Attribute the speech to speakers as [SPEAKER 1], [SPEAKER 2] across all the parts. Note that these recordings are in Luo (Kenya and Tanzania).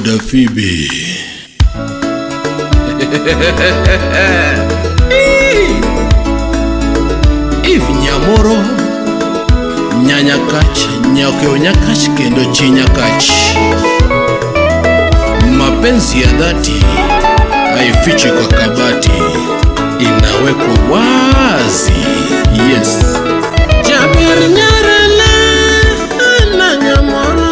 [SPEAKER 1] Wuoda Phoebe. Eve Nyamoro, Nyanyakach, Nyakeo Nyakach kendo chi Nyakach. Mapenzi ya dhati haifichi kwa kabati, inawekwa wazi. Yes. Jaber nyarele na Nyamoro.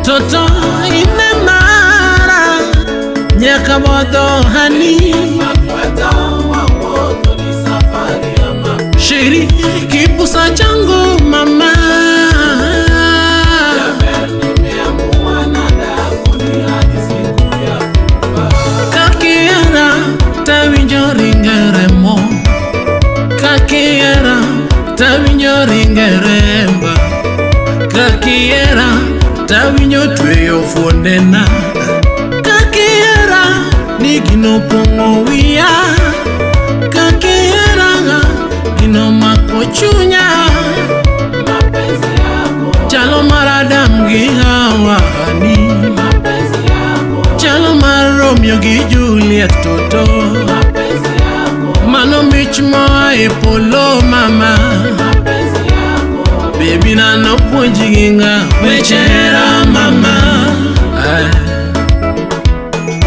[SPEAKER 1] Toto ine mara nyaka bodho hani Sheri kipusa changu mama Kakiera tawinjo ringeremo Kakiera tawinjo ringeremba Kakiera tawinjo tweyo fuondena Kakiera ni gino pong'o wiya Kakiera gino mako chunya Chalo mar Adam gi Hawa ni Chalo mar Romeo gi Juliet toto Mano mich moa e polo mama Baby na nopuonji gi ng'a weche hera mama Ay.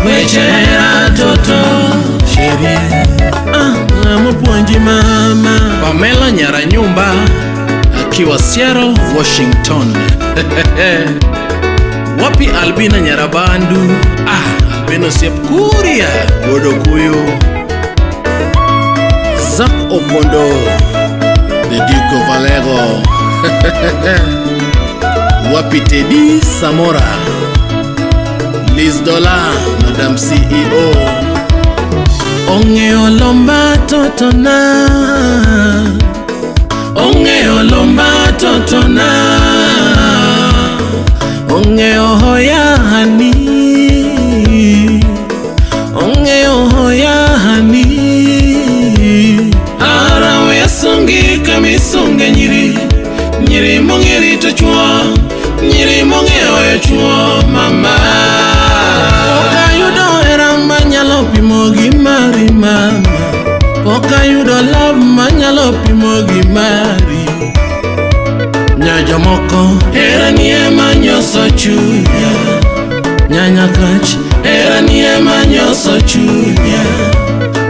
[SPEAKER 1] Weche hera toto Sherie ah, ng'ama opuonji mama Pamela Nyara Nyumba akiwa Seattle, Washington. Wapi Albina Nyarabandu? Ah, Albina osiep Kuria, wuod Okuyu. Zack Opondo, the Duke of Alego. Wapi Teddy Samora, Liz Dola, Madam CEO. Ong'eyo lomba totona Ong'eyo lomba totona Ong'eyo hoya hani Ong'eyo hoya hani Arawe asungi kamisunge nyiri Nyiri mong'e rito chuo Nyiri mong'e hoyo chuo mama Pok ayudo hera manyalo pimo gi mari mama Pok ayudo love manyalo pimo gi mari Nya jomoko hera ni ema nyoso chunya Nyanyakach hera ni ema nyoso chunya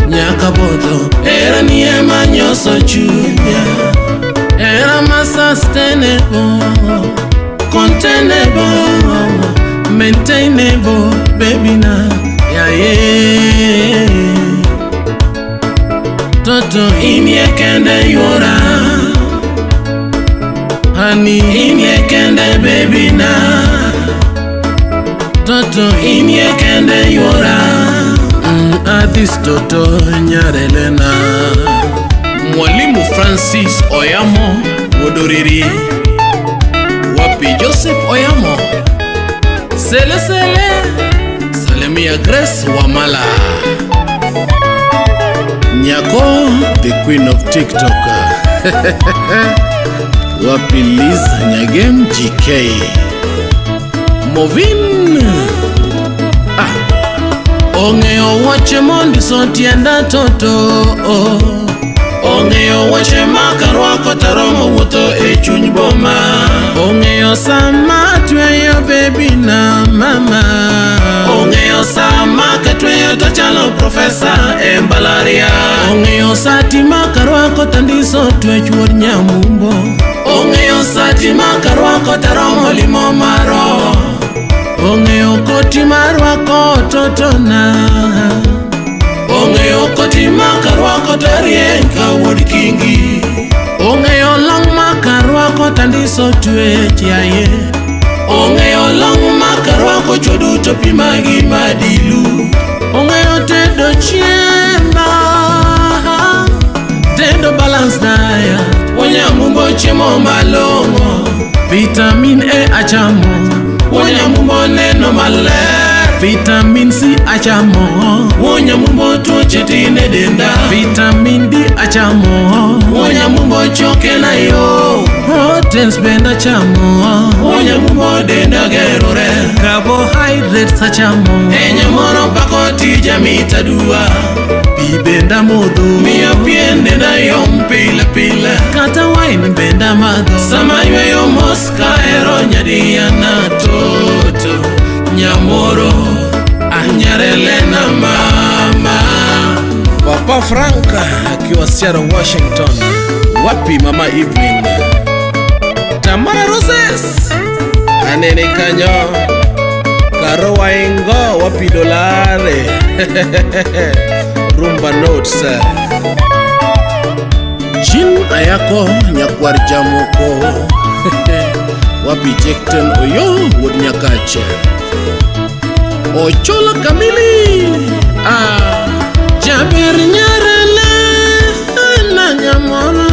[SPEAKER 1] Nyakabodho hera ni ema nyoso chunya Hera ma sustainable Containable Maintainable Baby na yeah, yeah. Toto inie kende yuora Honey inie kende baby na Toto inie kende yuora Adhis toto nyarelena Mwalimu Francis Oyamo Wodoriri Wapi Joseph Oyamo Sele sele Salimia Grace Wamala Nyako the queen of TikTok Wapi Liz Nyagem GK Movin ah. Ong'eyo wache mondiso tienda toto Ong'eyo weche ma karwako taromo wuotho e chuny boma Ong'eyo sama tweyo baby na mama Ong'eyo sama katweyo tachalo profesa e mbalariany Ong'eyo sati ma karwako tandiso twech wuod nyamumbo Ong'eyo sati ma karwako taromo limo maro Ong'eyo koti marwako totona Ong'eyo koti ma karwako tarieny ka wuod kingi Ong'eyo long ma karwako tandiso twech yaye Ong'eyo long ma karwako chwo duto pima gi madilu Ong'eyo tedo chiemba Tedo balance diet Wanyamumbo chiemo malong'o Vitamin A achamo Wanyamumbo neno maler Vitamin C achamo Wanyamumbo tuoche tin e denda Vitamin D achamo Wanyamumbo choke na yo Proteins bende achamo. Onyamumbo denda gerore. Carbohydrates achamo. E nyamoro pako tija mit aduwa. Pi bende amodho. Miyo pien denda yom pile pile. Kata wine bende amadho. Sama ayweyo mos kahero nyadiana toto. Nyamoro anyarelena mama. Papa Frank akiwa Seattle, Washington. Wapi mama Evelyn? Tamara Roses anene kanyo. Karo Waingo wapi dolare? Rumba notes. Jin Ayako nyakwar Jamoko. Wapi Jekten Oyo wuod Nyakache. Ochola Kamili. Ah, Jaber nyarele na nyamoro.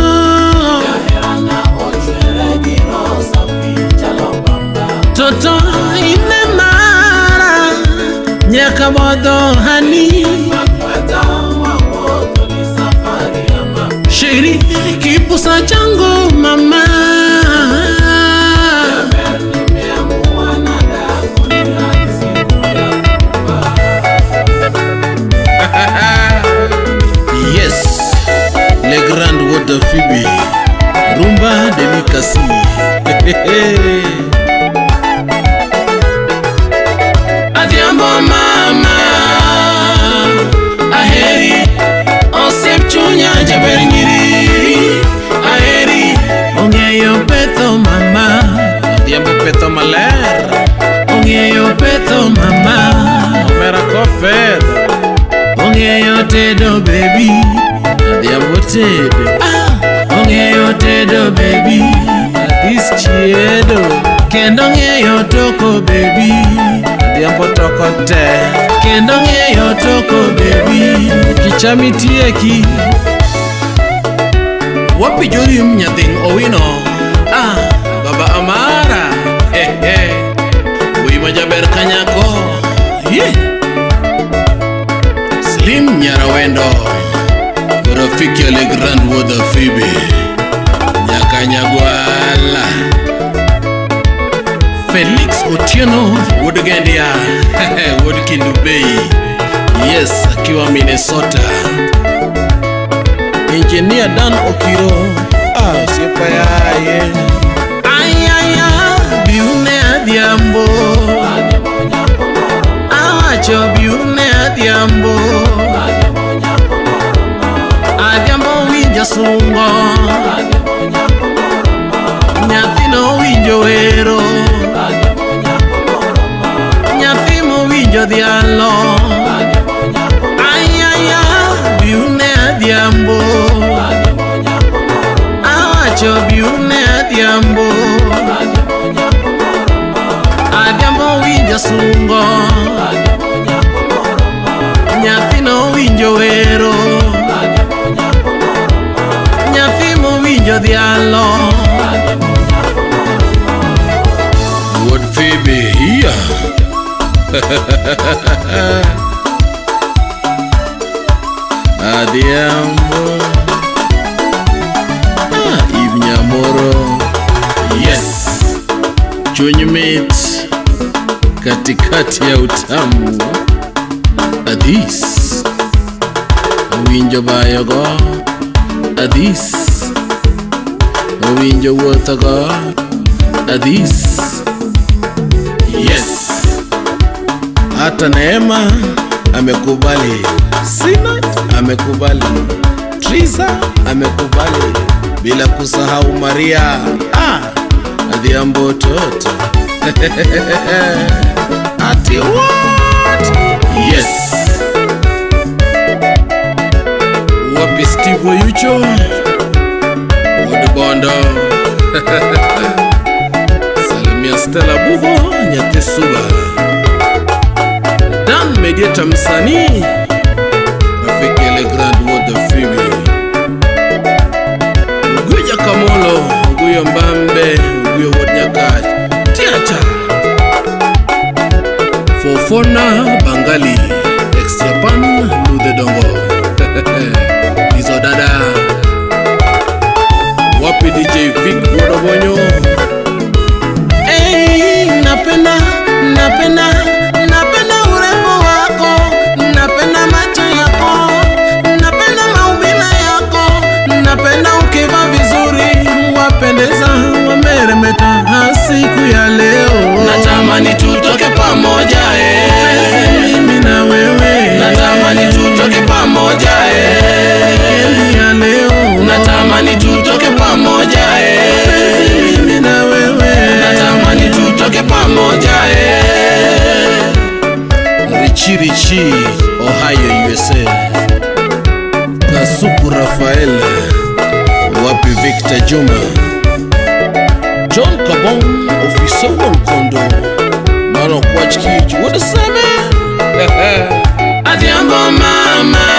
[SPEAKER 1] Toto ine mara nyaka bodho hani. Sheri kipusa changu mama. Yes, le grand word of Phoebe. Rumba delicacy. Adhiambo mama, aheri osiep chunya jaber nyiri. Aheri ong'eyo petho mama. Adhiambo petho maler. Ong'eyo petho mama. Omera kopedho. Ong'eyo tedo baby. Adhiambo tedo. Ah, ong'eyo tedo baby. Adhis chiedo. Kendo ong'eyo toko baby. Adhiambo toko te. Kendo ong'eyo toko baby. Kichami tieki. Wapi Jorim nyathing Owino. Ah, Baba Amara. He he. Wuoyi majaber kanyako. Ye. Slim Nyarawendo. Rafiki le grand wuod Phoebe. Nyaka Nyagwala. Felix Otieno wuod Gendia. Wuod Kindu Bay. Yes, akiwa Minnesota. Engineer Dan Okiro. Ah, osiepa yaye. Ayaya, biune Adhiambo. Awacho biune Adhiambo. Adhiambo winjo sungo. Nyathino winjo wero. Nyathi mowinjo dhialo. Ayaya, biune Adhiambo. Awacho biune Adhiambo. Adhiambo winjo sungo. Nyathino winjo wero. Nyathi mowinjo dhialo. Wuod Phoebe, iya. Adhiambo. Ah, Eve Nyamoro. Yes. Chuny mit katikati ya utamu. Adhis. Owinjo bayogo. Adhis. Owinjo wuothogo. Adhis. Yes. Hata Neema amekubali. Sina amekubali. Triza amekubali. Bila kusahau Maria. Ah, Adhiambo toto. Ati what? Yes. Wapi Steve Oyucho? Wuod Bondo. Salimia Stella Bugo, nyathi Suba. Dan Mediator msanii. Rafiki le Grand Wuod Phoebe. Uguya Kamolo, Uguyo Mbambe, Uguyo Wuod Nyakach. Tiacha. Fofona Bangali, ex Japan, Ludhe Dongo. Izo dada. Wapi DJ Vic Wuod Obonyo, G, Ohio, USA. Kasuku Rafael, wapi Victor Juma, John Kabon, ofisa wuon kondo, mano kwach kich, wuod Seme. Adhiambo mama.